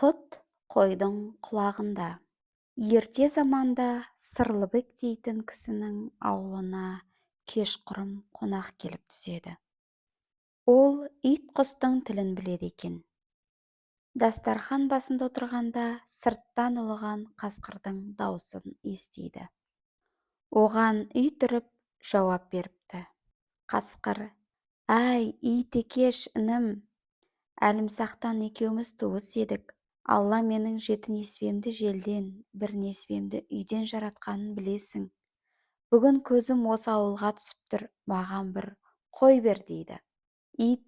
Құт қойдың құлағында. Ерте заманда Сырлыбек дейтін кісінің аулына кешқұрым қонақ келіп түседі. Ол ит-құстың тілін біледі екен. Дастархан басында отырғанда сырттан ұлыған қасқырдың даусын естиді. Оған ит үріп жауап беріпті. Қасқыр: «Әй, ит екеш, інім, әлімсақтан екеуміз туыс едік. Алла менің жеті несібемді желден, бір несібемді үйден жаратқанын білесің. Бүгін көзім осы ауылға түсіп тұр, маған бір қой бер», – дейді. Ит: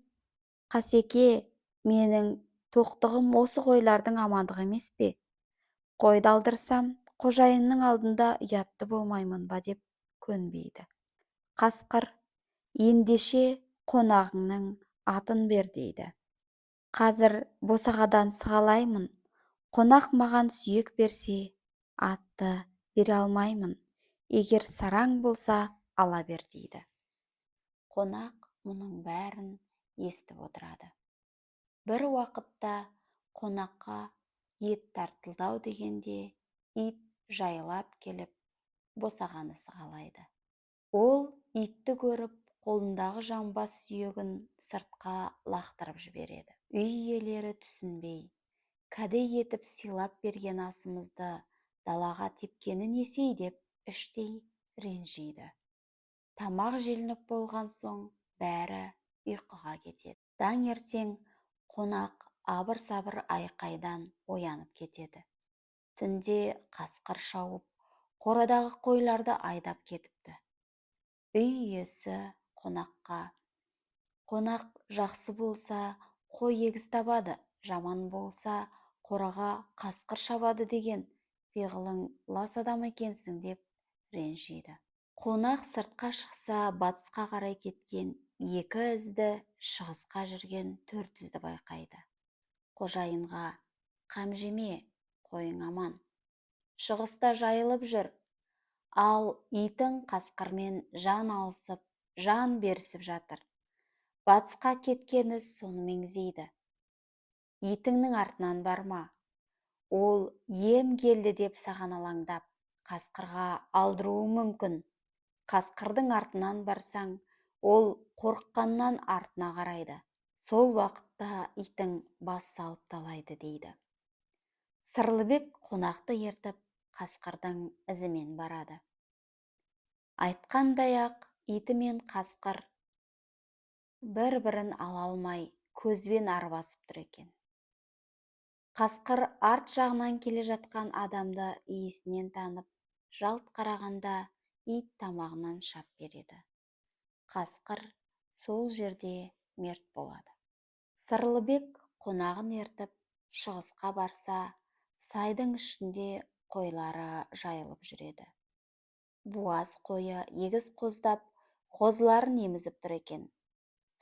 «Қасеке, менің тоқтығым осы қойлардың амандығы емес пе? Қойды алдырсам, қожайынның алдында ұятты болмаймын ба?» – деп көнбейді. Қасқыр: «Ендеше қонағыңның атын бер», – дейді. «Қазір босағадан сығалаймын, қонақ маған сүйек берсе, атты бере алмаймын, егер сараң болса, ала бер», – дейді. Қонақ мұның бәрін естіп отырады. Бір уақытта қонаққа ет тартылды-ау дегенде, ит жайлап келіп босағаны сығалайды. Ол итті көріп, қолындағы жамбас сүйегін сыртқа лақтырып жібереді. Үй иелері түсінбей, «Кәде етіп сыйлап берген асымызды далаға тепкені несі?» деп іштей ренжиді. Тамақ желініп болған соң бәрі ұйқыға кетеді. Таңертең қонақ абыр-сабыр айқайдан оянып кетеді. Түнде қасқыр шауып, қорадағы қойларды айдап кетіпті. Үй иесі қонаққа: «Қонақ жақсы болса, қой егіз табады, жаман болса, қораға қасқыр шабады деген, пиғылың лас адам екенсің», – деп ренжиді. Қонақ сыртқа шықса, батысқа қарай кеткен екі ізді, шығысқа жүрген төрт ізді байқайды. Қожайынға: «Қам жеме, қойың аман, шығыста жайылып жүр, ал итің қасқырмен жан алысып, жан берісіп жатыр. Батысқа кеткен із соны меңзейді. Итіңнің артынан барма, ол ем келді деп саған алаңдап, қасқырға алдыруы мүмкін. Қасқырдың артынан барсаң, ол қорыққаннан артына қарайды. Сол уақытта итің бас салып талайды», – дейді. Сырлыбек қонақты ертіп, қасқырдың ізімен барады. Айтқандай-ақ, иті мен қасқыр бір-бірін ала алмай, көзбен арбасып тұр екен. Қасқыр арт жағынан келе жатқан адамды иісінен танып, жалт қарағанда, ит тамағынан шап береді. Қасқыр сол жерде мерт болады. Сырлыбек қонағын ертіп шығысқа барса, сайдың ішінде қойлары жайылып жүреді. Буаз қойы егіз қоздап, қозыларын емізіп тұр екен.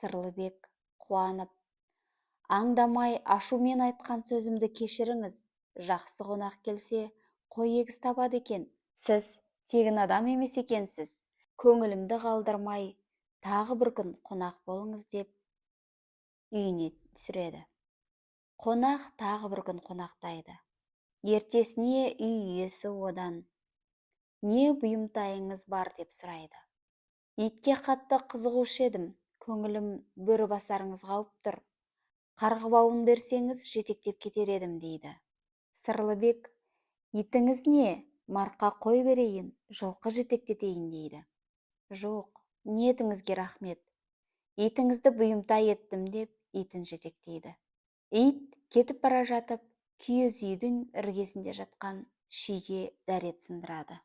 Сырлыбек қуанып: «Аңдамай ашумен айтқан сөзімді кешіріңіз. Жақсы қонақ келсе, қой егіз табады екен. Сіз тегін адам емес екенсіз. Көңілімді қалдырмай, тағы бір күн қонақ болыңыз», – деп үйіне түсіреді. Қонақ тағы бір күн қонақтайды. Ертесіне үй иесі одан: «Не бұйымтайыңыз бар?» – деп сұрайды. «Итке қатты қызығушы едім, көңілім бөрі басарыңызға ауып тұр. Қарғы бауын берсеңіз, жетектеп кетер едім», – дейді. Сырлыбек: «Итіңіз не, марқа қой берейін, жылқы жетектетейін», – дейді. «Жоқ, ниетіңізге рахмет, итіңізді бұйымтай еттім», – деп итін жетектейді. Ит кетіп бара жатып, киіз үйдің іргесінде жатқан шиге дәрет сындырады.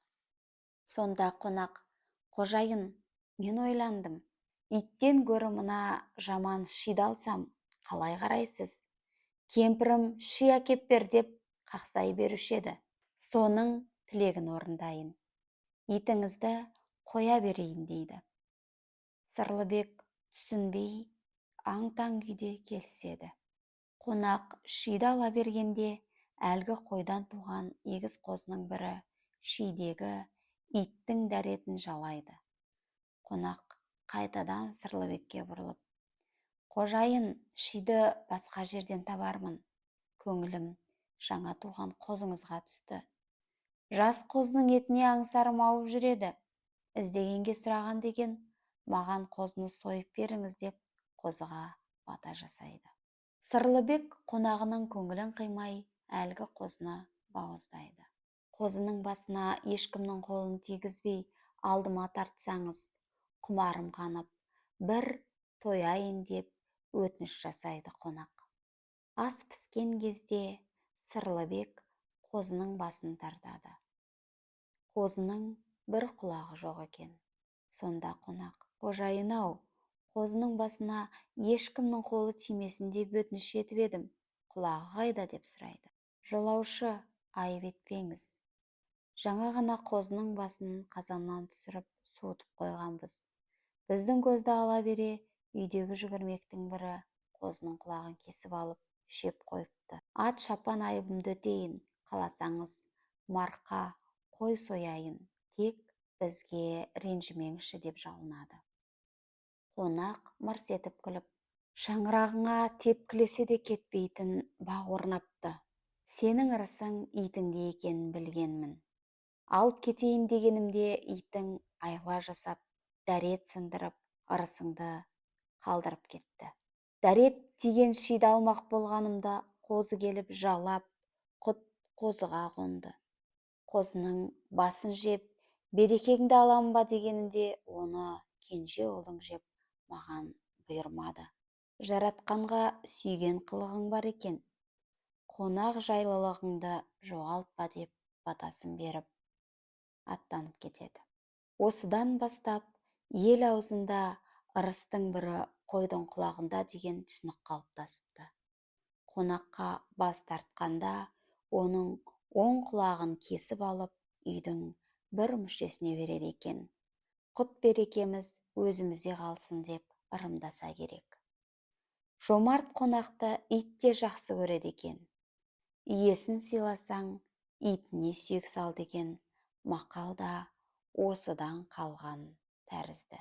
Сонда қонақ: «Қожайын, мен ойландым, иттен гөрі мына жаман шиді алсам, қалай қарайсыз? Кемпірім ши әкеп бер деп қақсай беруші еді, соның тілегін орындайын, итіңізді қоя берейін», – дейді. Сырлыбек түсінбей, аң-таң күйде келіседі. Қонақ шиді ала бергенде, әлгі қойдан туған егіз қозының бірі шидегі иттің дәретін жалайды. Қонақ қайтадан Сырлыбекке бұрылып: «Қожайын, шиді басқа жерден табармын, көңілім жаңа туған қозыңызға түсті. Жас қозының етіне аңсарым ауып жүреді. Іздегенге сұраған деген, маған қозыны сойып беріңіз деп қозыға бата жасайды. Сырлыбек қонағының көңілін қимай, әлгі қозыны бауыздайды. Қозының басына ешкімнің қолын тигізбей алдыма тартсаңыз, құмарым қанып, бір тояйын деп өтініш жасайды қонақ. Ас піскен кезде Сырлыбек қозының басын тартады. Қозының бір құлағы жоқ екен. Сонда қонақ: «Қожайын-ау, қозының басына ешкімнің қолы тимесін деп өтініш етіп едім, құлағы қайда?» деп сұрайды. «Жолаушы, айып етпеңіз. Жаңа ғана қозының басын қазаннан түсіріп, суытып қойғанбыз. Біздің көзді ала бере үйдегі жүгірмектің бірі қозының құлағын кесіп алып, жеп қойыпты. Ат шапан айыбымды өтейін, қаласаңыз марқа қой сояйын, тек бізге ренжімеңізші» деп жалынады. Қонақ мырс етіп күліп: «Шаңырағыңа тепкілесе де кетпейтін бақ орнапты. Сенің ырысың итіңде екенін білгенмін. Алып кетейін дегенімде итің айла жасап, дәрет сындырып, ырысыңды қалдырып кетті. Дәрет тиген шиді алмақ болғанымда қозы келіп жалап, құт қозыға қонды. Қозының басын жеп, берекеңді алам ба дегенімде, оны кенже ұлың жеп, маған бұйырмады. Жаратқанға сүйген қылығың бар екен. Қонақ жайлылығыңды жоғалтпа» деп батасын беріп, аттанып кетеді. Осыдан бастап ел аузында ырыстың бірі қойдың құлағында деген түсінік қалыптасыпты. Қонаққа бас тартқанда оның оң құлағын кесіп алып, үйдің бір мүшесіне береді екен. Құт берекеміз өзімізде қалсын деп ырымдаса керек. Жомарт қонақты ит те жақсы көреді екен. Иесін сыйласаң, итіне сүйек сал деген мақал да осыдан қалған тәрізді.